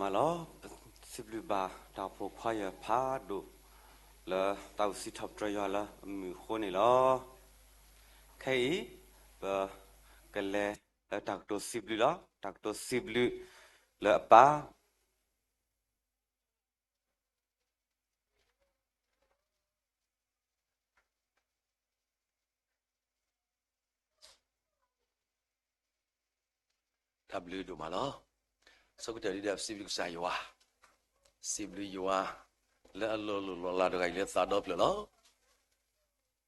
မၤလီၤ. ပစံးဘျုးဘၣ်တၢ်အိၣ်ဖှိၣ်ခွါယဲၢ်ဖးဒိၣ် လၢတၢ်အိၣ်စံးထီၣ်ပတြၢၤယွၤလၢအမုာ်အဃိန့ၣ်လီၤ. ခဲအံၤ ပကလဲၤလၢတၢ်ကတိၤစံးဘျုးလီၤ. တၢ်ကတိၤစံးဘျုးလၢအပၢ် တၢ်ဘျုးဒိၣ်မးလီၤ. ဆိကတၢၢ်ဒ်ဒီးပစံးဘျုးကစၢ်ယွၤ, စံးဘျုးယွၤ လၢအလီၤလိၢ်လီၤလးတဂၤအံၤလၢသးဒီဖျၢၣ်လီၤ.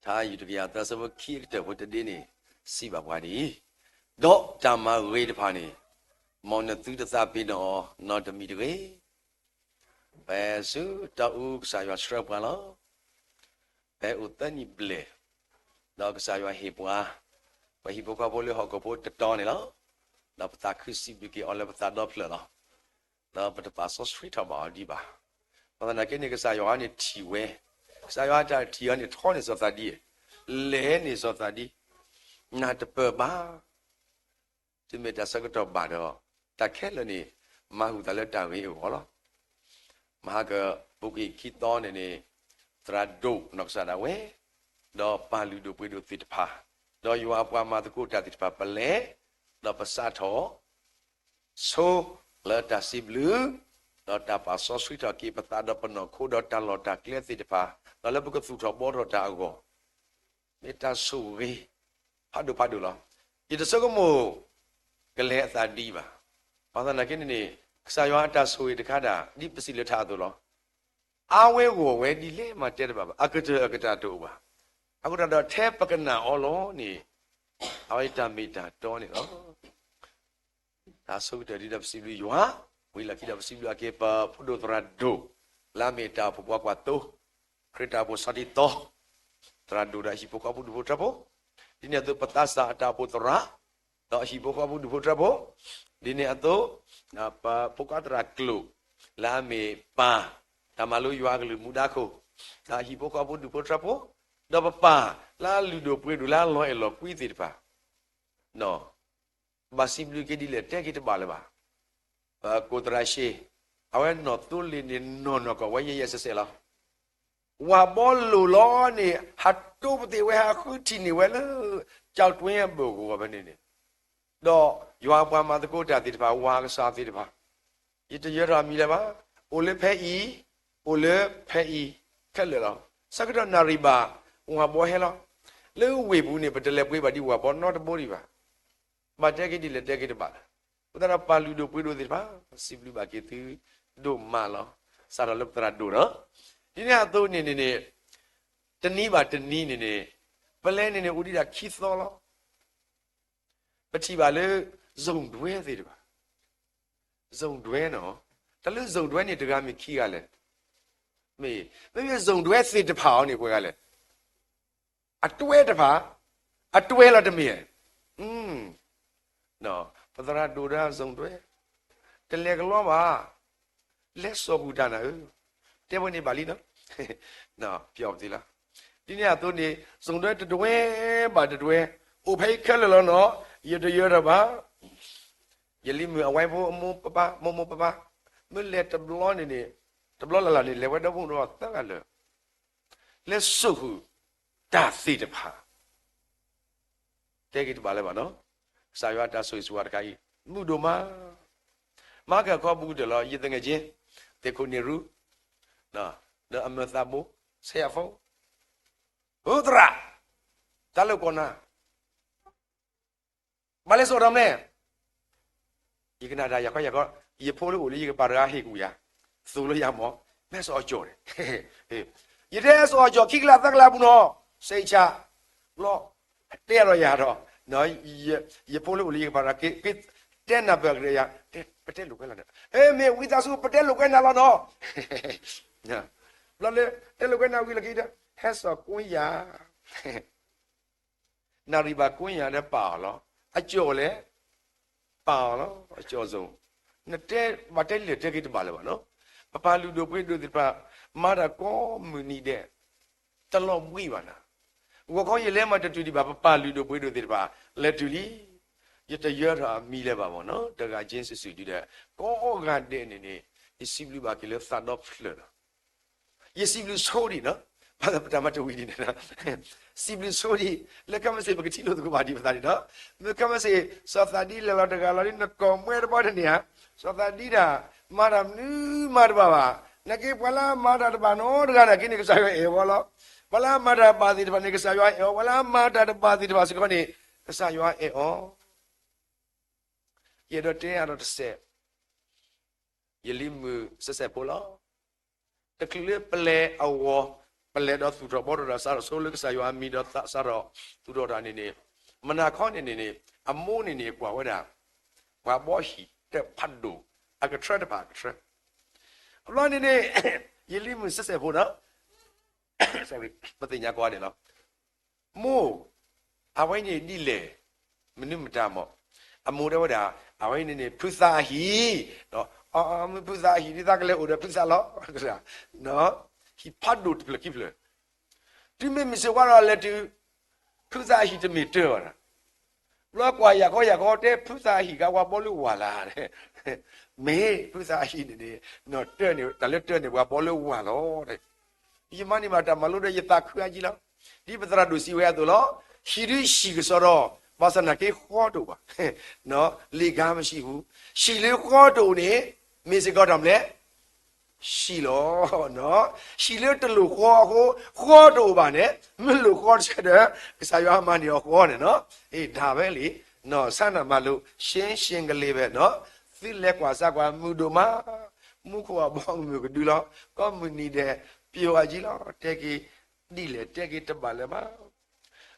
ထါအံၤတကယၤသၢဆၢဖိခံအကတၢၢ်ဖိတဒ့န့ၣ် စံးဘၣ်ပှၤဒ်အံၤ, ဒီးတၢ်မၤဂ့ၤတဖၣ်န့ၣ် မ်နသုတသးပ့ၤနီၣ်အီၤနီတမံၤတဂ့ၤ. ပဆူတၢ်အူကစၢ်ယွၤဆှၢပှၤလီၤ. ပအိၣ်သၢနံၣ်ဘျဲၣ်, ဒီးကစၢ်ယွၤဟ့ၣ်ပှၤ ပဟံၣ်ဖိဃီဖိလၢဟီၣ်ခိၣ်ဖိတတီၤန့ၣ်လီၤ. ဒီးပသးခုစံးဘျုးက့ၤအီၤလၢပသးဒီဖျၢၣ်လီၤ. ဒီးပတပာ်စီဆှံထီၣ်ဘၣ်အီၤဒံးဘၣ်. ဘၣ်ဆၣ်သနာ်က့န့ၣ် ကစၢ်ယွၤန့ၣ်ထံၣ်ဝဲ, ကစၢ်ယွၤအတၢ်ထံၣ်အီၤန့ၣ်ထီန့ၢ်စီၤသးဒံ, လဲၤန့ၢ်စီၤသးဒံ, နၢ်တပၢၢ်ဘၣ်. တုၤမ့ၢ်တၢ်ဆၢကတီၢ်ဘၣ်ဒီး တၢ်ခဲလၢာ်န့ၣ် မၤဟူးသးလၢတၢ်ဂ့ၤအဂီၢ်လီၤ. မဟါက ပူၤကွံာ်ခံသီန့ၣ်န့ၣ် သရၣ်ဒိၣ်နီၢ်ကစၢ်ဒၣ်ဝဲ ဒီးပၢ်လုၢ်ဒိၣ်ပှ့ၤဒိၣ်သ့ၣ်တဖၣ်, ဒီးယွၤအပှၤမၤသကိးတၢ်သ့ၣ်တဖၣ် ပလဲၤ, ဒီးပစးထီၣ် ဆိလၢတၢ်စံးဘျုး, ဒီးတၢ်ပာ်စီဆှံထီၣ်က့ၤပသးဒီးပနီၢ်ခိဒီးတၢ်လီၢ်တၢ်ကျဲသ့ၣ်တဖၣ်, ဒီးလၢပကသူၣ်ထီၣ်ဘှီထီၣ်တၢ်အဂီၢ် မ့ၢ်တၢ်ဆိၣ်ဂ့ၤ ဖးဒိၣ်ဖးဒိၣ်လီၤ. ယတဆိကမိၣ် ကလဲၤအသးဒံးဘၣ်. ဘၣ်ဆၣ်သနာ်က့န့ၣ်န့ၣ် ကစၢ်ယွၤအတၢ်ဆိၣ်ဂ့ၤတခါဒၣ် ဒ်ပစံးလၢထါအသိးလီၤ. အါဝဲဂီၢ်ဝဲဒ်လဲၣ်မးတဲတဘၣ်ဘၣ်. အကတၢၢ်အကတၢၢ်တအိၣ်ဘၣ်. အဃိတၢ်ဒီးထဲပကနၣ်အီၤလီၤန့ၣ် အဝဲတၢ်မ့ၢ်တၢ်တီန့ၣ်လီၤ. တၢ်ဆိကတၢၢ်ဒ်ဒီးပစံးဘျုးယွၤ, ဝံၤလီၢ်ခံဒီးပစံးဘျုးအက့ၤပဖိဒိၣ်သရၣ်ဒိၣ်, လၢအမ့ၢ်တၢ်အိၣ်ဖှိၣ်ဖိခွါသိ, ခရံာ်တၢ်အိၣ်ဖှိၣ်ဆီတံသီ, သရၣ်ဒိၣ်ဒီးဟံၣ်ဖိဃီဖိဒူၣ်ဖိထၢဖိ, ဒ်န့ၣ်အသိးပသးစၢ်အတၢ်အိၣ်ဖှိၣ်သရၣ်, ဒီးအဟံၣ်ဖိဃီဖိဒူၣ်ဖိထၢဖိ, ဒ်န့ၣ်အသိး ပဖိခွါသရၣ်ကျိာ်, လၢအမ့ၢ်ပၢ်, တၢ်မၤလိယွၤအကလုၢ်မူဒါခိၣ်, ဒီးအဟံၣ်ဖိဃီဖိဒူၣ်ဖိထၢဖိ, ဒီးပပၢ်, လၢအလုၢ်ဒိၣ်ပှ့ၤဒိၣ်လၢအလီၤအဲၣ်လီၤကွံသ့ၣ်တဖၣ် ဘၣ်စံးဘျုးက့ၤဒ်လဲၣ်တဲက့ၤတဘၣ်လၢၤဘၣ်. ပကိးသရၣ်ရှ့, အဝဲနီၢ်သိလ့ၣ်န့ၣ်နီၢ်နီၢ်ကီၢ်ဝဲယဲၢ်ယဲၢ်ဆဲးဆဲးလီၤ. ဝၤဘီလိၣ်လီၤန့ၣ် ဟးတိပသ့ၣ်ဝဲဟးဃုထံၣ်န့ၢ်ဝဲလၢ ကၠီၣ်တွ့အဘၢၣ်ဂီၢ်ဖဲန့ၣ်န့ၣ်, ဒီးယွၤအပှၤမၤသကိးတၢ်သ့ၣ်တဖၣ် ဝၤကစၢ်သ့ၣ်တဖၣ်, ယတယၢၤထီၣ်အမံၤလၢၤဘၣ်, အိၣ်လၢဖဲအံၤ, အိၣ်လၢဖဲအံၤ, ခဲလၢာ်လီၤ. ဆၢကတီၢ်နၣ်ရံၣ်ဘၣ်, ဝၤဘီဟဲလီၤ. လၢဝ့ၢ်ပူၤန့ၣ် ပတလဲၤပှ့ၤဘၣ်ဒ်ဝၤဘီနီတဘိဒံးဘၣ်. ဘၣ်တဲက့ၤဒ်လဲၣ်တဲက့ၤတဘၣ်လၢၤ. အဃိသတးဒီးပၢ်လုၢ်ဒိၣ်ပှ့ၤဒိၣ်သ့ၣ်တဖၣ် စံးဘျုးဘၣ်က့ၤသုဒိၣ်မးလီၤ. စးထီၣ်လၢပသရၣ်ဒိၣ်ဒီး, ဒ်န့ၣ်အသိးန့ၣ်န့ၣ်န့ၣ်, တနံၤဘၣ်တနံၤန့ၣ်န့ၣ်, ပလဲၤန့ၣ်န့ၣ်အိၣ်ဒံးဒၣ်ခံသီလီၤ. ပထံၣ်ဘၣ်လၢ စုံတွဲသ့ၣ်တဖၣ်, စုံတွဲနီၤ, တၢ်လၢစုံတွဲန့ၣ်တဂၤမ့ၢ်ခံဂၤလဲၣ်. မ့ၢ်, မ့မ့ၢ်စုံတွဲသ့ၣ်တဖၣ်အီၤန့ၣ်ပှဲၤဂၤလဲၣ်. အတွဲတဖၣ်, အတွဲလီၤတမ့ၢ်ဧါ. ပသရၣ်ဒိၣ်ဒီးစုံတွဲ, တလဲၤကလီဘၣ်, လဲၤစိာ်ဃုာ်တၢ်နၤဧၢ, တဲဝဲန့ၣ်ဘၣ်လံနီၤ, ပျီပသ့လီၤ. ဒ်န့ၣ်အသိးန့ၣ် စုံတွဲတတွဲဘၣ်တတွဲ, အိၣ်ဖဲအံၤခဲလၢာ်လီၤနီၤ, ယတယၢၤထီၣ်ဘၣ်. ယလံၤမုၣ်အဝဲဖိအမိၢ်ပပၢ်, မိၢ်မိၢ်ပပၢ်, မ့ၢ်လဲၤတဘျီန့ၣ်န့ၣ်, တဘျီလၢ်လၢ်န့ၣ် လဲၤဝဲဒီဖိဒီသၢဂၤလၢာ် လဲၤစိာ်ဃုာ်တၢ်သ့ၣ်တဖၣ်, တဲက့ၤတဘၣ်လၢၤဘၣ်နီၤ. ကစၢ်ယွၤအတၢ်ဆိၣ်ဂ့ၤဆိၣ်ဝါတခါအံၤ မုာ်ဒိၣ်မး. မၤက့ၤအခီပူၤကတၢၢ်လီၤ ယသငယ်ချင်း, သ့ၣ်ခိၣ်န့ၢ်ရူ, ဒီးအမၢသးဘိ, ဆဲးယၤဖိ, ဧၢသရၣ်, တၢ်လိာ်ကွဲနၤ ဘၣ်လဲၤစိာ်ထီၣ်မလဲၣ်. ယကနၣ်တၢ်ယၤခီယၤခီ, ယဖိလၢအိၣ်လၢယကပၤတဂၤဟ့ၣ်ကူၣ်ယၤ, သိၣ်လၢယၤမး, မ့ၢ်စီၤအီၤကၠီၣ်န့ၣ်, ယတဲစီၤအီၤကၠီၣ်ခံကလးသၢကလးပူၤနီၤ, စဲးဆး, ဘျီ, တဲလီၤယၤဒီး, ယဖိလၢအိၣ်လၢယကပၤတဂၤ, က့ၤတဲနၢ်ပၢၢ်ကဒီးယၤ, ပတဲလိာ်ကွဲလီၤန့ၣ်, မ့ၢ်ဝံသးစူၤပတဲလိာ်ကွဲနၤလီၤနီၤ. ဘျီလၢ တဲလိာ်ကွဲနၤဝံၤလၢခံဒီး ဟဲစိာ်ကွံာ်ယၤ နၣ်ရံၣ်ဘၣ်ကွံာ်ယၤဒီးပာ်အီၤလီၤ. အကၠီၣ်လဲၣ်, ပာ်အီၤလီၤ, အကၠီၣ်စိၤ, နတဲဘၣ်တဲလၢာ်တဲက့ၤတဘၣ်လၢၤဘၣ်နီၤ. ပပၢ်လုၢ်ဒိၣ်ပှ့ၤဒိၣ်သ့ၣ်တဖၣ် မၤတၢ်ကိးမုၢ်နံၤဒဲး, တလီၤဘှံးဘၣ်နၤ. ဂီၤခီယလဲၤမၤတတုၤဒံးဘၣ် ပပၢ်လုၢ်ဒိၣ်ပှ့ၤဒိၣ်သ့ၣ်တဖၣ် လဲၤတုၤလံ. ယတယၢထီၣ်အမံၤလၢၤဘၣ်မၢ်နီၤ, တဂၤက့စုာ်စုာ်ဒုဒီး ကိးဂၤဒဲးန့ၣ်န့ၣ် ယစံးဘျုးဘၣ်က့ၤလၢသးဒီဖျၢၣ်လီၤ. ယစံးဘျုးဆိဒံးနီၤ, ဘၣ်သးပတၢ်မၤတဝံၤဒ်န့ၣ်, စံးဘျုးဆိဒံး, လၢခဲမုၢ်ဆ့ၣ်ပကထံၣ်လိာ်သကိးဘၣ်ဒံးပသးန့ၣ်နီၤ, မ့ၢ်ခဲမုၢ်ဆ့ၣ် စီၤသးဒံလဲၤလီၤတဂၤလီၤဒ်နကိာ်မွဲတဘီတန့ၢ်ဧါ, စီၤသးဒံတၢ် မၤတၢ်မနုၤမၤတဘၣ်ဘၣ်, နာ်က့ပှၤလၢအမၤတၢ်တဘၣ်နီတဂၤနာ်က့န့ၣ် ကစၢ်ယွၤအဲၣ်အီၤလီၤ. ပှၤလၢအမၤတၢ်ဘၣ်သ့ၣ်တဖၣ်န့ၣ် ကစၢ်ယွၤအဲၣ်အီၤ, ပှၤလၢအမၤတၢ်တဘၣ်သ့ၣ်တဖၣ်စ့ၢ်ကီးန့ၣ် ကစၢ်ယွၤအဲၣ်အီၤ. ယအဲၣ်ဒိးတဲအါဒီးတစဲး, ယလံၤမုၣ်စဲးစဲးဖိလီၤ. တချုးလၢပလဲၤအဂီၢ်, ပလဲၤဒီးသူၣ်ထီၣ်ဘှီထီၣ်တၢ်စးထီၣ်ဆိလၢကစၢ်ယွၤအမံၤဒီးသးစးထီၣ်သူၣ်ထီၣ်တၢ်န့ၣ်န့ၣ်, မနၤခီန့ၣ်န့ၣ်န့ၣ် အမိၢ်န့ၣ်န့ၣ် ကွၢ်ဝဲဒၣ် ပှၤဘှီဟံၣ်တဖးဒိၣ် အကထၢတဖၣ်အကထၢ အဘျီန့ၣ်န့ၣ် ယလံၤမုၣ်စဲးစဲးဖိဒီး ပသ့ၣ်ညါကိးဂၤဒဲးလီၤ. မိၢ်, အဝဲန့ၣ်ဒ်လဲၣ်, မနုၤမတၤမၢ်. အမိၢ်တဲဝဲဒၣ် အဝဲန့ၣ်န့ၣ် ဖုသးအဟံၣ်, မ့ၢ်ဖုသးအဟံၣ်ဒ်သးကလဲၤအိၣ်ဒီးဖုသးလီၤ. ဟံၣ်ဖးဒိၣ်တဖျၢၣ်ခံဖျၢၣ်, တုၤမ့ၢ်မုၢ်ဆ့ၣ်ဝါဒီးလဲၤတုၤ ဖုသးအဟံၣ်တမ့ၢ်တၢၢ်ဘၣ်. ဘျီကွၢ်ယၤခီယၤခီတဲ ဖုသးအဟံၣ်ကဝဲဘှီလၢဝၤလၢ်, မ့ၢ်ဖုသးအဟံၣ်န့ၣ်န့ၣ် တၢၢ်န့ၣ် တၢ်လၢတၢၢ်န့ၣ် ပှၤဘှီလၢဝၤလီၤ. ယမၤန့ၢ်ဘၣ်တၢ်မၤလိဒီးယသးခုအါကံလီၤ. ဒ်ပသရၣ်ဒိၣ်စံးဝဲအသိးလီၤ, ဟံၣ်ဒုးဟံၣ်ကစီဒီ, ဘၣ်ဆၣ်နာ်က့ဃီတအိၣ်ဘၣ်. လ့ၣ်ကါမဆံးဘူး, ဟံၣ်လၢဃီတအိၣ်န့ၣ် မ့ၢ်စ့ၢ်ကီးတၢ်မနုၤလဲၣ် ဟံၣ်လီၤ. ဟံၣ်လၢတလိၣ်ဃီအဃိ ဃီတအိၣ်ဘၣ်န့ၣ် မ့ၢ်လိၣ်ဃီတဆၢဒီး ကစၢ်ယွၤမၤန့ၢ်အီၤဃီန့ၣ်နီၤ. ဒၣ်ဝဲလံ, ဆၢနၢ်မၤလိ ရှင်းရှင်းကလေးပဲနီၤ. သုလဲၤကွၢ်စၢ်ကွၢ် မုၢ်ဒိၣ်မး, မူခိၣ်အဘီအမုၢ်ကဒုလီၤ. ကိးမုၢ်နံၤဒဲး ပျီၤအယံၤလီၤ. တဲက့ၤဒ်လဲၣ် တဲက့ၤတဘၣ်လၢၤဘၣ်.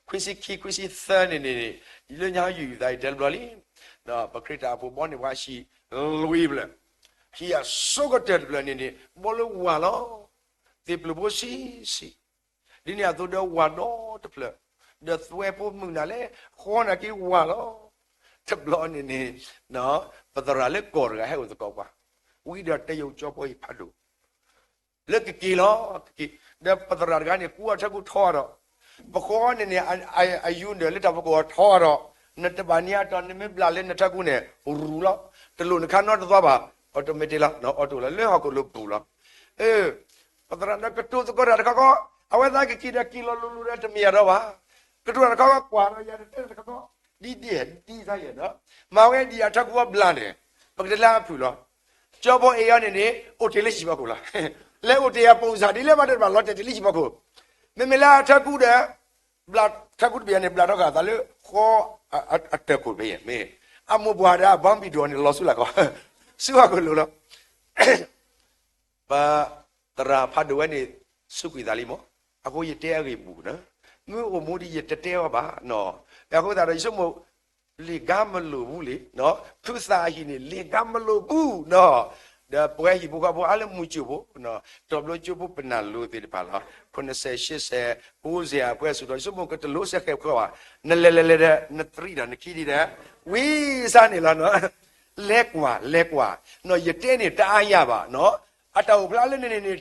ခွံဆံခံ ခွံဆံသၢန့ၣ်န့ၣ် လၢညါယုၢ်ယသးယတဲတဘျီလံ, ဒီးပခရံာ်တၢ်အိၣ်ဖှိၣ်ဘီန့ၢ်ပှၤဟံၣ်လွံၢ်ဖျၢၣ်, ဟံၣ်အဆိကတၢၢ်တဖျၢၣ်န့ၣ်န့ၣ် ဘီလၢဝၤလီၤ. သ့ၣ်ပျုၢ်ဖိဆံးဆံး, ဒ်န့ၣ်အသိးဒီးဝၤဒီတဖျၢၣ်, ဒီးသွဲၣ်ဖိမုၢ်နၤလဲၣ် ဃီနာ်က့ဝၤလီၤ. တဘျီန့ၣ်န့ၣ် ပသရၣ်လၢကီၢ်တဂၤဟဲအိၣ်သကိးပှၤ, ဝံၤဒီးတဲယိာ်ကၠီပီအံၤဖးဒိၣ် လၢကက့ၤလီၤ, ကက့ၤ, ဒီးပသရၣ်တဂၤန့ၣ် ကူအထၢၣ်ကူထီဒီး, ပဃီန့ၣ်န့ၣ် အယူၤဒၢးလၢတၢ်ဖီခိၣ်အထီဒီး, နတဘၣ်န့ၢ်အတီၢ် နမ့ၢ်ဘျးလၢနထၢၣ်ကူန့ၣ် ရူၤလီၤ, တလိၣ်နခါနီတသွါဘၣ်, အီၣ်တိၣ်မ့ၢ်တ့ၢ်လီၤ, အီၣ်တိၣ်လီၤ လၢဟီၣ်ခိၣ်လိၤပူၤလီၤ. ပသရၣ်ဒီးကတိၤသကိးတၢ်တခီခီ, အဝဲသးကက့ၤဒီးက့ၤလီၤလိၤလိၤဒီးတမ့ၢ်ယၤဒီးဘၣ်, ကတိၤတၢ်တခီခီကွၢ်ဒီးယၤတတဲတခီခီ, ဒ်ဒ်ဒ်သးယဲၢ်ဒီး, မၤဝဲဒ်အထၢၣ်ကူအဘျးန့ၣ်, ပကတလၢအဖုၣ်လီၤ. ကၠီဘီအ့ၣ်အီၤန့ၣ်န့ၣ် အိၣ်တ့ၢ်လၢဟံၣ်ဖီခိၣ်လီၤ. လဲၤအိၣ်တ့ၢ်အပိၢ်စၢ်ဒ်လဲၣ်ဘၣ်တဘၣ်လီၤတဲာ်တ့ၢ်လၢဟံၣ်ဖီခိၣ်, မ့မ့ၢ်လၢအထၢၣ်ကူဒီး, ဘျးထၢၣ်ကူတဘ့ၣ်န့ၣ် ဘျးထီၣ်ဃာ်သးလၢဃီ အတၢၢ်ခိၣ်တဘ့ၣ်မ့ၢ်, အမိၢ်ပှၢ်ဒီးအဘီဘံၣ်ဒိၣ်န့ၣ် လီၤဆူလၢ်ကီး, ဆူဟီၣ်ခိၣ်လိၤလီၤ. ပသရၣ်ဖးဒိၣ်ဝဲန့ၣ် စူးကွံာ်သးလံမး, အဃိယတဲအဂ့ၢ်ပူၤနီၤ, မ့ၢ်အိၣ်မူဒ်ယတတဲအီၤဘၣ်နီၤ, အဃိသတးဒီးယဆိကမိၣ် လ့ၣ်ကါမလိာ်ဘူးလံ, ဖုသးအဟံၣ်န့ၣ် လ့ၣ်ကါမလိာ်ဘူးနီၤ, ဒီးပဝဲဟံၣ်ဖိဃီဖိအါလၢမုၢ်ကၠိၣ်ဖိ, တဘျီကၠိဖိပနၢ်လိၤသ့ၣ်တဖၣ်လီၤ, ခွံဆယ်, ရှစ်ဆယ်, ကိုးဆယ် အပှဲၤဆူၣ်ထီၣ် ယဆိကမိၣ်ကတလိၣ်စဲးဃဲးခွဲးဘၣ်, နလဲၤလဲၤလဲၤဒီး နသရံးဒီးနခံဒံးဒီး, ဝံစါန့ၣ်လီၤနီၤ, လဲၤကွၢ် လဲၤကွၢ်, နီၤ ယတဲန့ၣ်တအါယၤဘၣ်နီၤ, အတၢ်အိၣ်ဖျါလၢန့ၣ်န့ၣ်န့ၣ်,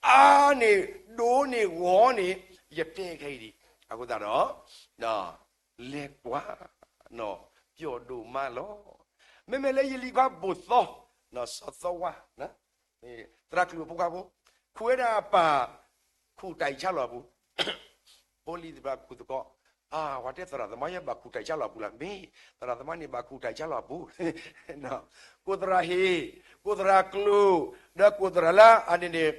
အါန့ၣ် ဒိၣ်န့ၣ် ဂီၤန့ၣ်, ယတဲခဲအံၤဒံး, အဃိသတးဒီး လဲၤကွၢ်, ပျီၣ်ဒိၣ်မးလီၤ. မ့မ့ၢ်လၢယလံၤခွါဘိၣ်သီ, စီၤသီဝါ, သရၣ်ကျိၤအဖိခွါဖိ, ခူၣ်ဝဲဒၣ်အပၢ်, ခူၣ်တၢ်အံၤဆါလီၤအပူၤ, ဖိလံၤသ့ၣ်တဖၣ်ခူၣ်သကိး, အါ ပှၤတဲသရၣ်သမါယဲဘၣ်ခူၣ်တၢ်အံၤဆါလီၤအပူၤလီၤ, မ့ၢ်သရၣ်သမါန့ၣ်ဘၣ်ခူၣ်တၢ်အံၤဆါလီၤအပူၤ ကိၣ်သရၣ်ဟ့ၣ်, ကိၣ်သရၣ်ကျိၤ, ဒီးကိၣ်သရၣ်လၢအန့ၣ်န့ၣ်,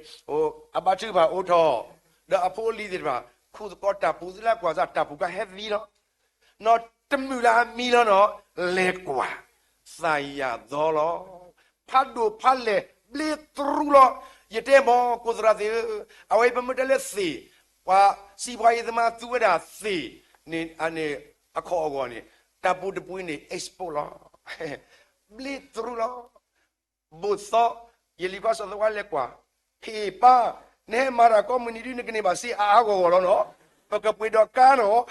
အဘါထုကဖၣ်အိၣ်ထီၣ်, ဒီးအဖိအလံၤသ့ၣ်တဖၣ် ခူၣ်သကိးတၢ်ပူၤသ့လၢကွၢ်စၢ်တၢ်ပူၤကဟဲသံလီၤ. နီၢ်တမုာ်လၢအမံလီၤနီၤ, လဲၤကွၢ်, သးယၤသီလီၤ. ဖးဒိၣ်ဖးလဲၢ် ဘျ့တရူးလီၤ. ယတဲမ့ၢ်ကိၣ်သရၣ်သ့ၣ်ဧၢ, အဝဲပမ့ၢ်တဲလၢသ့ၣ်, ပှၤစံးပှၤအံၤသမါသူဝဲဒၣ်သ့ၣ်န့ၣ်, အန့ၣ်, အခီၣ်အဂီၢ်န့ၣ်, တၢ်ပူၤတပူၤန့ၣ် export လီၤ. ဘျ့တရူးလီၤ. ဘိၣ်သီ, ယလံၤခွါစီၤသဝါလဲၤကွၢ်, ဟ့ၣ်ပၢ်, နဟဲမၤတၢ်ကိးမုၢ်နံၤဒု နကန့ၢ်ဘၣ်စ့အါအါဂီၢ်ဂီၢ်လီၤနီၤ, ပကပှ့ၤဒီးကါနီၤ,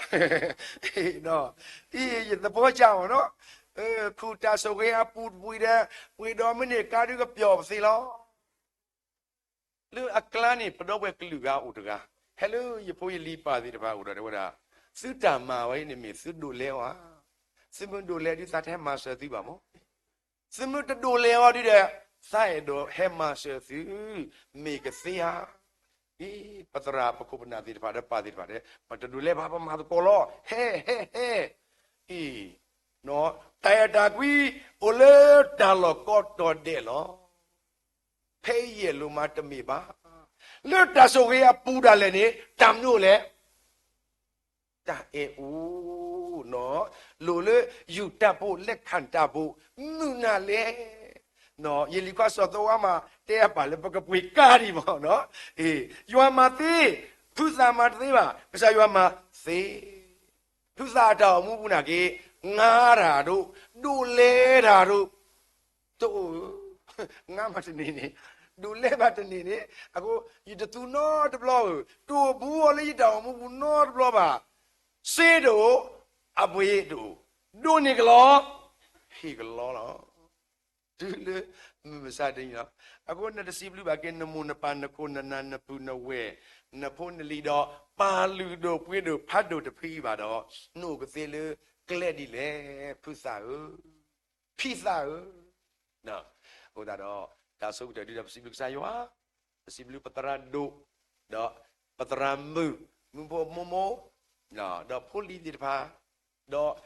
အံၤ ယသဘောကျအီၤနီၤ, ခူၣ်တၢ်ဆိၣ်ဂ့ၤအပူၤတပူၤဒီး, ပှ့ၤဒီးမ့ၢ်န့ၢ်ကါဒုကပျီၣ်ပသ့လီၤ. လၢအကျါန့ၣ် ပဒီပုၢ်ဝဲၢ်ကလုာ်ဂၤအိၣ်တဂၤ, ဟဲလၢယဖိယလံၤပၢ်သ့ၣ်တဖၣ်အိၣ်ဒီးတဲဝဲဒၣ်, သုတၢ်မၤဝဲအံၤန့ၣ်မ့ၢ်သုဒိးလဲအီၤဧါ. သုမ့ၢ်ဒိးလဲဒုး သးတဟဲမၤစၢၤသုဘၣ်မး. သုမ့ၢ်တဒိးလဲအီၤဒုးဒီး သးအဲၣ်ဒိးဟဲမၤစၢၤသု, မ့ၢ်ကသ့ဧါ. အံၤ ပသရၣ်ပခိၣ်ပနၢ်သ့ၣ်တဖၣ်ဒီးပၢ်သ့ၣ်တဖၣ်ဒီး ပတဒိးလဲဘၣ် ပမၤသကိးလီၤ. ဟဲ ဟဲ ဟဲ, အံၤ တၢ်အဲၣ်တၢ်ကွံအိၣ်လၢတၢ်လီၢ်ကိးတီၤဒဲးလီၤ. ဖဲအံၤယဲၢ်လိာ်မးတမ့ၢ်ဘၣ်. လၢတၢ်ဆိၣ်ဂ့ၤအပူၤဒၣ်လဲာ်န့ၣ် တၢ်မနုၤလဲၣ်. တၢ်အဲၣ်အိၣ်, လိၣ်လၢယူၢ်တၢ်ဘိၣ် လဲၤခၣ်တၢ်ဘိၣ် မုၢ်နၤလဲၣ်. ယလံၤခွါစီၤသိဝါမး တဲအပၢ်လၢပကပှ့ၤကါဒံးမး, ယွၤမၤသ့, ဖုသးမၤတသ့ဘၣ်, ကစၢ်ယွၤမၤသ့. ဖုသးအတၢ်အိၣ်မူပူၤနာ်က့ ငါတၢ်ဒိၣ်, ဒိးလဲတၢ်ဒိၣ်, တအိၣ်ဧၢ, ငါမၤတန့ၢ်န့ၣ်, ဒိးလဲဘၣ်တန့ၢ်န့ၣ်, အဃိ ယတသူနီတဘျီဧၢ, တအိၣ်ဘူးအီၤလၢယတၢ်အိၣ်မူပူၤနီတဘျီဘၣ်. စ့တအိၣ်, အပှ့ၤတအိၣ်, ဒိးန့ၢ်ကလီ, ဟ့ၣ်ကလီလီၤ. တုၤလၢမုၢ်မဆါတနံၤလီၤ. အဃိနတစံးဘျုးဘၣ်က့ၤ နမိၢ်နပၢ် နခိၣ်နနၢ် နပုၢ်နဝဲၢ် နဖိနလံၤဒီး ပၢ်လုၢ်ဒိၣ်ပှ့ၤဒိၣ်ဖးဒိၣ်တဖုအံၤဘၣ်ဒီး နအိၣ်ကသ့လၢကျဲဒ်လဲၣ် ဖုသးဧၢ, ဖံသးဧၢ. အဃိသတးဒီး တၢ်ဆိကတၢၢ်ဒုးဒီး ပစံးဘျုးကစၢ်ယွၤ, ပစံးဘျုးပသရၣ်ဒိၣ်, ဒီးပသရၣ်မုၣ်, မုၣ်ဖိမိၢ်မိၢ်, ဒီးဖိလံၤသ့ၣ်တဖၣ်, ဒီး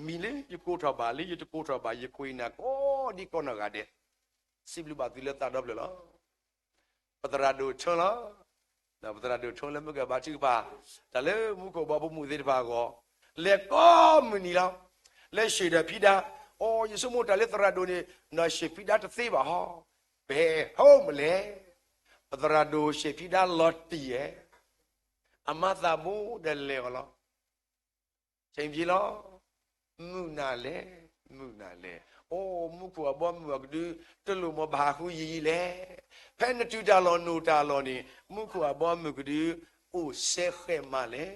မံၤလၢယကိးထီၣ်ဘၣ် လၢယတကိးထီၣ်ဘၣ် ယခိၣ်ယနၢ်ကိးဒံကိးနီၢ်ဂၤဒဲး, စံးဘျုးဘၣ်သုလၢသးဒီဖျၢၣ်လီၤ. ပသရၣ်ဒိၣ်ထၢလီၤ. ပသရၣ်ဒိၣ်ထၢလၢမုၢ်ကဘါထုကဖၣ် တၢ်လၢမူခိၣ်ဘီဖိမုၣ်သ့ၣ်တဖၣ်အဂီၢ်, လဲၤကိးမုၢ်နံၤလီၤ. လဲၤဆှၢဒီးဖံဒါ, အိ ယဆိကမိၣ်တၢ်လၢသရၣ်ဒိၣ်န့ၣ် နဆှၢဖံဒါတသ့ဘၣ်ဟီ, ပဟဲဟီမလဲၣ်. ပသရၣ်ဒိၣ်ဆှၢဖံဒါလီၤတံၢ်ဧဲ, အမါသးဘိဒီးလဲၤအီၤလီၤ. ဆ့ၣ်က့လီၤ. မုၢ်နၤလဲၣ်, မုၢ်နၤလဲၣ်. အိ မူခိၣ်အဘီအမုၢ်အကဒု တလိၣ်မၤဘၣ်ဃုယံာ်ယံာ်လဲၣ်. ဖဲနတုၤတၢ်လီၢ်နီၢ်တၢ်လီၢ်န့ၣ် မူခိၣ်အဘီအမုၢ်ကဒု အိၣ်စဲဃဲးမးလဲၣ်.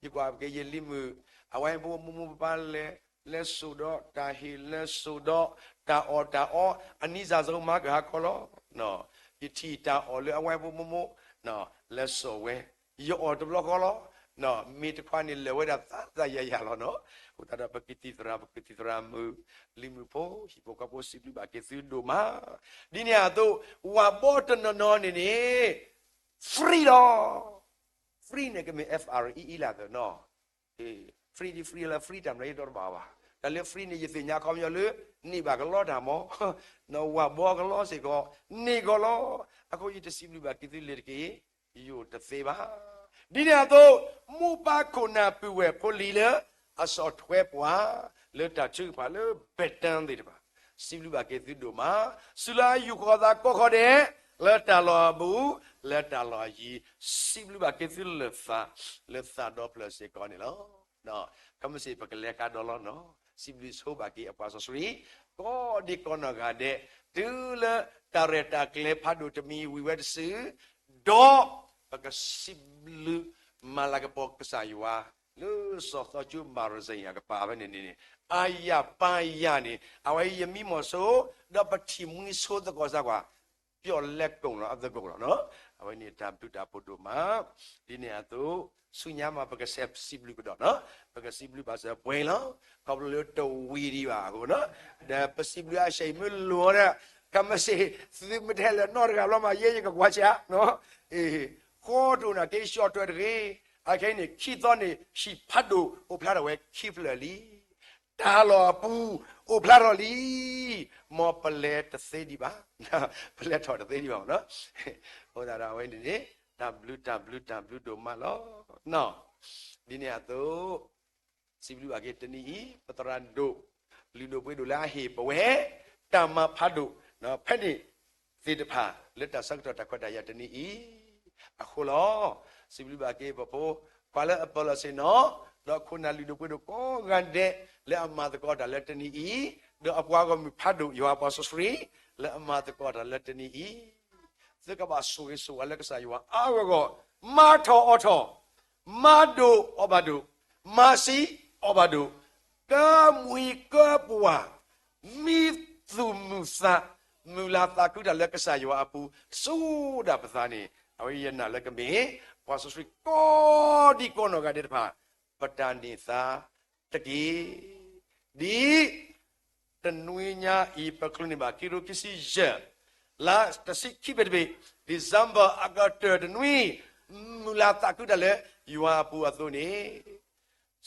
ယကွၢ်က့ၤယလံၤမုၣ် အဝဲဖိမိၢ်မိၢ်ပၢ်ပၢ်လဲၤ, လဲၤစိာ်ဒီးတၢ်ဟ့ၣ် လဲၤစိာ်ဒီးတၢ်အီၣ်တၢ်အီ, အနံၤစၢ်စၢ်မၤကဟးခီလီၤ. ယထံၣ်တၢ်အီၣ်လၢအဝဲဖိမိၢ်မိၢ် လဲၤစိာ်ဝဲ, ယအီၣ်တဘျီဃီလီၤ. မ့ၢ်တခွါန့ၣ် လဲၤဝဲဒၣ်သးသးယၤယၤလီၤနီၤ. အဃိသတးဒီး ပကသံၣ်သရၣ် ပကသံၣ်သရၣ်မုၣ်, လံၤမုၣ်ဖိ ဟံၣ်ဖိဃီဖိ စံးဘျုးဘၣ်က့ၤသုဒိၣ်မး. ဒ်န့ၣ်အသိး ဝၤဘီတနီၤနီၤန့ၣ်န့ၣ် free လီၤ. Free န့ၣ်ကမ့ၢ် F R E E လၢသနီၤ. free ဒ် free လၢ free တၢ်မနုၤယတီတဘၣ်ဘၣ်. တၢ်လၢ free န့ၣ် ယသ့ၣ်ညါခီပညီလၢ န့ၢ်ဘၣ်ကလီတၢ်မး, ဝၤဘီကလီစ့ၢ်ကီး န့ၢ်ကီးလီၤ. အဃိယတစံးဘျုးဘၣ်က့ၤသုလၢၤတက့ၢ်, ယိာ်တသ့ဘၣ်. ဒ်န့ၣ်အသိး မိၢ်ပၢ်ခိၣ်နၢ်ပုၢ်ဝဲၢ်ဖိလံၤလၢ အဆီၣ်ထွဲပှၤ လၢတၢ်ထုကဖၣ်လၢ ဘဲၣ်တၢၣ်သ့ၣ်တဖၣ်, စံးဘျုးဘၣ်က့ၤသုဒိၣ်မး. စူၢ်လၢယူၢ်ဃီၤသးကိးခီဒဲး လၢတၢ်လီၢ်အဘူး လၢတၢ်လီၢ်အယံၤ, စံးဘျုးဘၣ်က့ၤသုလၢာ်သး လၢသးဒီဖျၢၣ်စ့ၢ်ကီးန့ၣ်လီၤ. ကမ့ၢ်စ့ၢ်ပကလဲၤဃးဒီးလီၤနီၤ, စံးဘျုးဆိဘၣ်က့ၤအပှၤစီဆှံ ကိးဒံကိးနီၢ်ဂၤဒဲး, တုၤလၢတၢ်ရဲၣ်တၢ်ကျဲၤဖးဒိၣ်တမံၤဝံၤဝဲတစု, ဒီးပကစံးဘျုးမၤလၤကပီၤကစၢ်ယွၤ လၢစီၤသီကၠိမၤရစ့ၣ်အကပၤဖဲန့ၣ်န့ၣ်, အါယၤပၢ်ယၤန့ၣ် အဝဲယမံမီၢ်ဆိ, ဒီးပထံၣ်မှံဆိသကိးစၢ်ကွၢ် ပျီၣ်လဲကိၣ်လီၤအသကိးလီၤနီၤ. အဝဲန့ၣ်တၢ်ဘျုးတၢ်ဖှိၣ်ဒိၣ်မး. ဒ်န့ၣ်အသိး ဆူညါမးပကစဲးစံးဘျုးကဒီးနီၤ, ပကစံးဘျုးဘၣ်စၢၤပှဲၤလီၤ, ခီဖျိလၢတဝံၤဒံးဘၣ်အဃိနီၤ, ဒီးပစံးဘျုးအဆၢအံၤမ့ၢ်လိၤအီၤဒီး ကမ့ၢ်စ့ၢ် သုမ့ၢ်တဟဲလၢာ်နီတဂၤဘျီမး ယဲယကကွၢ်ဆၢနီၤ, ဃီတိၢ်နာ်က့ ရှီၣ်ထွဲတဂ့ၤ, အခဲအံၤန့ၣ် ခံသီန့ၣ် ဟံၣ်ဖးဒိၣ်အိၣ်ဖျါထီၣ်ဝဲခံဖျၢၣ်လံ. တၢ်လီၢ်အပူၤအိၣ်ဖျါထီၣ်လံ, မ်ပလဲၤတသ့ဒံးဘၣ်, ပလဲၤထီၣ်တသ့ဒံးဘၣ်နီၤ. အဃိသတးဒီးအဝဲန့ၣ်န့ၣ် တၢ်ဘျုးတၢ်ဘျုးတၢ်ဘျုးဒိၣ်မးလီၤ. ဒ်န့ၣ်အသိး စံးဘျုးဘၣ်က့ၤတနံၤအံၤ ပသရၣ်ဒိၣ် လုၢ်ဒိၣ်ပှ့ၤဒိၣ်လၢအဟ့ၣ်ပဝဲ တၢ်မၤဖးဒိၣ် ဖဲန့ၣ်သ့ၣ်တဖၣ် လၢတၢ်ဆၢကတီၢ်တၢ်ခွဲးတၢ်ယာ်တနံၤအံၤအဃိလီၤ. စံးဘျုးဘၣ်က့ၤပဖိခွါလၢအပၢၤလီၢ်ဆ့ၣ်နီၤ, ဒီးခိၣ်နၢ်လုၢ်ဒိၣ်ပှ့ၤဒိၣ်ကိးဂၤဒဲး လၢအမၤသကိးတၢ်လၢတနံၤအံၤ, ဒီးအပှၤဂီၢ်မုၢ်ဖးဒိၣ် ယွၤအပှၤစီဆှံ လၢအမၤသကိးတၢ်လၢတနံၤအံၤ, သုကဘၣ်ဆိၣ်ဂ့ၤဆိၣ်ဝါလၢကစၢ်ယွၤအါဂီၢ်ဂီၢ်, မၤထီၣ်အီၣ်ထီၣ်, မၤဒိၣ်အီၣ်ဘၣ်ဒိၣ်, မၤဆံးအီၣ်ဘၣ်ဒိၣ်, ကဲမုၢ်ကဲပှၢ်, မံသူၣ်မုာ်သး, မုာ်လၤသးခုတၢ်လၢကစၢ်ယွၤအပူၤ ဆူဒၣ်ပသးန့ၣ်, အဝဲယနာ်လၢကမ့ၢ် ပှၤစီဆှံကိးဒံကိးနီၢ်ဂၤဒဲးတဖၣ် ပတၢ်န့ၢ်သါတက့ၢ်. ဒ်တနွံညါအံၤ ပချုးန့ၢ်ဘၣ် ခံကထိခံဆံယဲၢ် လါတဆံခံဖဲတဘ့ၣ် December အကတၢၢ်တနွံ မုၢ်လၢ်သးခုဒၣ်လဲာ် ယွၤအပူၤအသိးန့ၣ်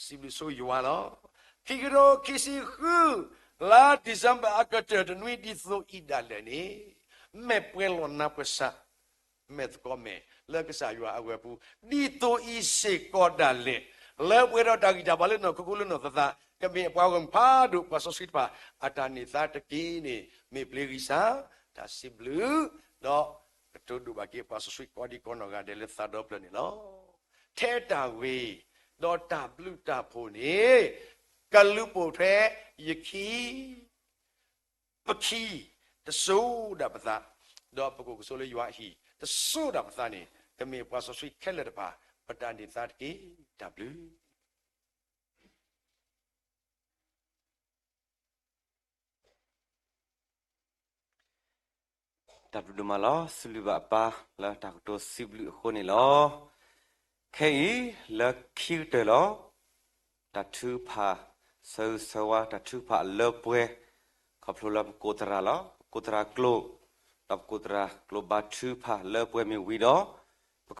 စံးဘျုးဆိယွၤလီၤ. ခံကထိခံဆံဃု လါ December အကတၢၢ်တနွံဒ်သိးအံၤဒၣ်လဲာ်န့ၣ် မဲာ်ပှဲၤလီၤနါပှဲၤဆး မဲာ်သကိးမဲာ်လၢကစၢ်ယွၤအဂီၢ်ပူၤ ဒ်သိးအံၤစ့ၢ်ကီးဒၣ်လဲာ် လၢပှဲၤဒီးတၢ်ဂံၢ်တၢ်ဘါလၢနီၢ်ခိခိၣ်လၢနီၢ်သးသး ကမ့ၢ်အပှၤဂီၢ်မုၢ်ဖးဒိၣ် ပှၤစီဆှံတဖၣ် အတၢ်န့ၢ်သါတက့ၢ်န့ၣ် မ့ၢ်ပျ့ၤဂံၢ်စၢ် တၢ်စံးဘျုး ဒီးကတိၤဒိၣ်ဘၣ်က့ၤပှၤစီဆှံကိးဒံကိးနီၢ်ဂၤဒဲးလၢသးဒီဖျၢၣ်န့ၣ်လီၤ. ထဲတၢ်ဂ့ၤ ဒီးတၢ်ဘျုးတၢ်ဖှိၣ်န့ၣ် ကလူၤပိာ်ထွဲယခံ ပခံ တစိၤဒၣ်ပသး, ဒီးပကအိၣ်ကဆိးလၢယွၤအဟံၣ် တစိၤဒၣ်ပသးန့ၣ် ကမ့ၢ်ပှၤစီဆှံခဲလၢာ်တဖၣ် ပတၢ်န့ၢ်သါတက့ၢ်. တၢ်ဘျုး တၢ်ဘျုးဒိၣ်မးလီၤ. စံးဘျုးဘၣ်အပၢ်လၢတၢ်ကတိၤစံးဘျုးအဃိန့ၣ်လီၤ. ခဲအံၤလၢခံကတၢၢ်လီၤ. တၢ်ထုကဖၣ် ဆၢဂ့ၤဆၢဝါ တၢ်ထုကဖၣ်အလၢပှဲၤ ခီဖျိလၢပကိးသရၣ်လီၤ. ပကိးသရၣ်ကျိာ် ဒီးပကိးသရၣ်ကျိာ်ဘါထုကဖၣ်လၢပှဲၤမ့ၢ်ဝံၤဒီး